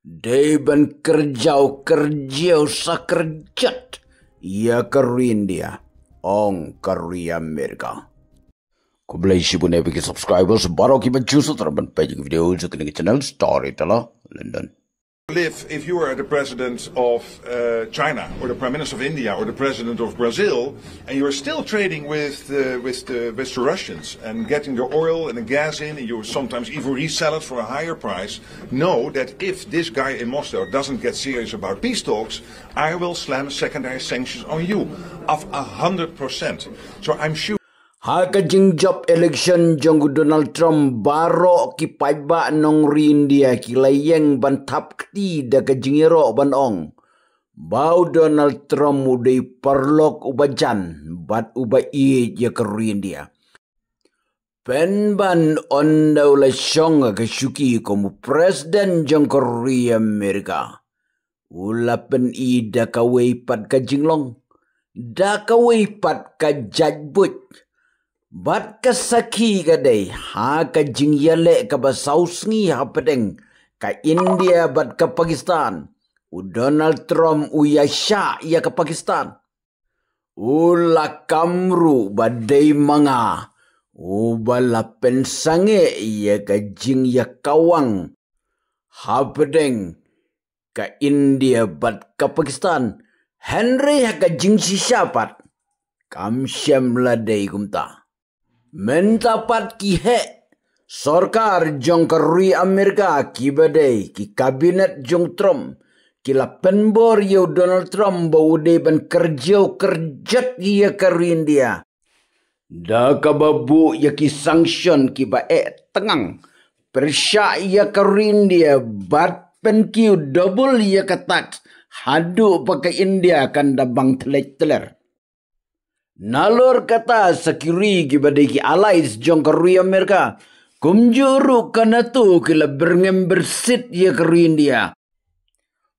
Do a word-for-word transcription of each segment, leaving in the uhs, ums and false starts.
dei ban kyrjaw kyrjiaw sa kyrjat ïa ka ri India, ong ka ri Amerika. Khublei shibun ïa phi ki subscribers baroh kiba ju sngewtynnat ban peit ïa ki video jong kane ka channel Storyteller London. Live if you are the president of uh, China or the prime minister of India or the president of Brazil, and you are still trading with uh, with the with the Russians and getting the oil and the gas in, and you sometimes even resell it for a higher price. Know that if this guy in Moscow doesn't get serious about peace talks, I will slam secondary sanctions on you of a hundred percent. So I'm sure. Ha ka jingjop election jong u Donald Trump, baroh ki paidbah nong ri India ki la ïeng ban thap kti da ka jingïaroh ban ong ba u Donald Trump u dei paralok uba jan bad uba ïeit ïa ka ri India. Pynban ynda u la shong ha ka shuki kum u president jong ka ri Amerika, u la pyni da kawei pat ka jinglong, da kawei pat ka jaitbuit. Bad ka sakhi ka dei ha ka jingïaleh kaba saw sngi hapdeng ka India bad ka Pakistan, u Donald Trump u ïashah ïa ka Pakistan. U la kam ruh ba dei ma nga uba la pynsangeh ïa ka jingïakawang hapdeng ka India bad ka Pakistan. Hynrei ha ka jingshisha pat kam shym la dei kumta. Mynta pat ki heh sorkar jong ka ri Amerika kiba dei ki kabinet jong Trump ki la pynbor ïa u Donald Trump ba u dei ban kyrjiaw kyrjat ïa ka ri India da kaba buh ïa ki sanction kiba eh tngan pyrshah ïa ka ri India bad pynkiew double ïa ka tax haduh ba ka India kan da bang thlek tler. Nalor kata sa ki ri kiba dei ki allies jong ka ri Amerika, kumjuh ruh ka NATO ki la byrngem byrsit ïa ka ri India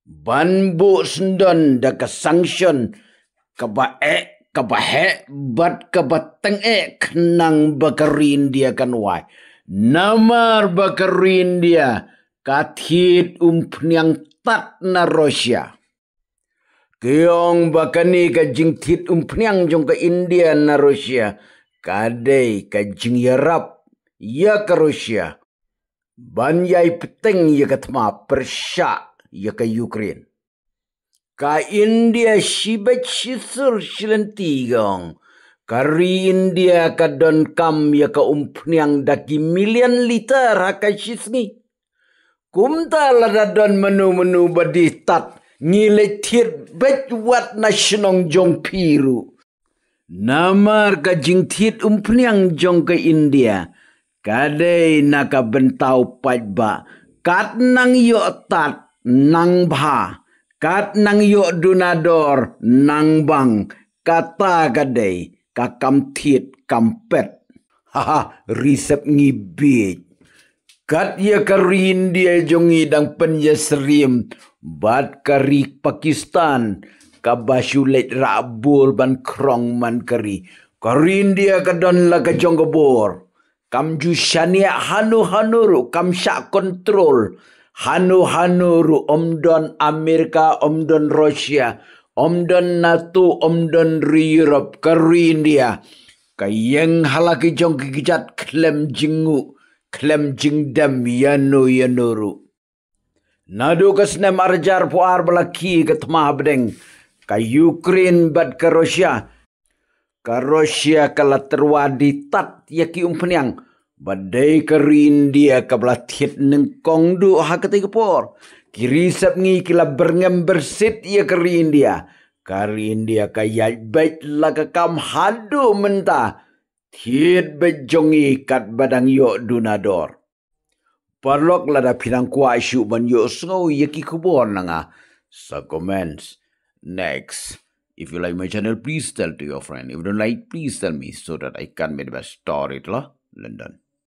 ban buh syndon da ka sanction kaba eh, kaba heh bad kaba teng eh khnang ba ka ri India kan wai. Namar ba ka ri India ka thied umphniang tad na Russia. Ki ong ba kane ka jingthied umphniang jong ka India na Russia ka dei ka jingïarap ïa ka Russia ban ïai pteng ïa ka thma pyrshah ïa ka Ukraine. Ka India shibit shisur shilynti ka ong ka ri India ka donkam ïa ka umphniang da ki million liter ha ka shisngi. Kumta lada don mano mano ba dih tad ngi leit thied beit wat na shnong jong phi ruh. Namar ka jingthied umphniang jong ka India ka dei na ka bynta u paidbah, kat nang ïoh tad nang bha, kat nang ïoh duna dor nang bang, kata ka dei ka kam thied kam pet. Haha, ri sepngi bieit. Kat ïa ka ri India jong ngi dang pynïasyriem bad ka ri Pakistan kaba shu leit rah bor ban khrong man ka ri. Ka ri India ka don la ka jong ka bor. Kam ju shaniah hano hano ruh, kam shah control hano hano ruh, ym don Amerika, ym don Russia, ym don NATO, ym don ri Europe, ka ri India ka ïeng ha la ki jong ki kjat khlem jingnguh khlem jingdem ïano ïano ruh. Naduh ka snem ar hajar arphew ar ba la khie ka thma hapdeng ka Ukraine bad ka Russia, ka Russia ka la tyrwa dih tad ïa ki umphniang ba dei ka ri India kaba la thied nyngkong duh ha katei ka por. Ki ri sepngi ki la byrngem byrsit ïa ka ri India. Ka ri India ka ïaid beit la ka kam haduh mynta. Thied beit jong ngi katba dang ïoh duna dor. Paralok, lada phi nang kwah shuh ban ïohsngew ïa ki khubor na nga, sa comments. Next, if you like my channel, please tell to your friend. If you don't like, please tell me so that I can make the best story. London.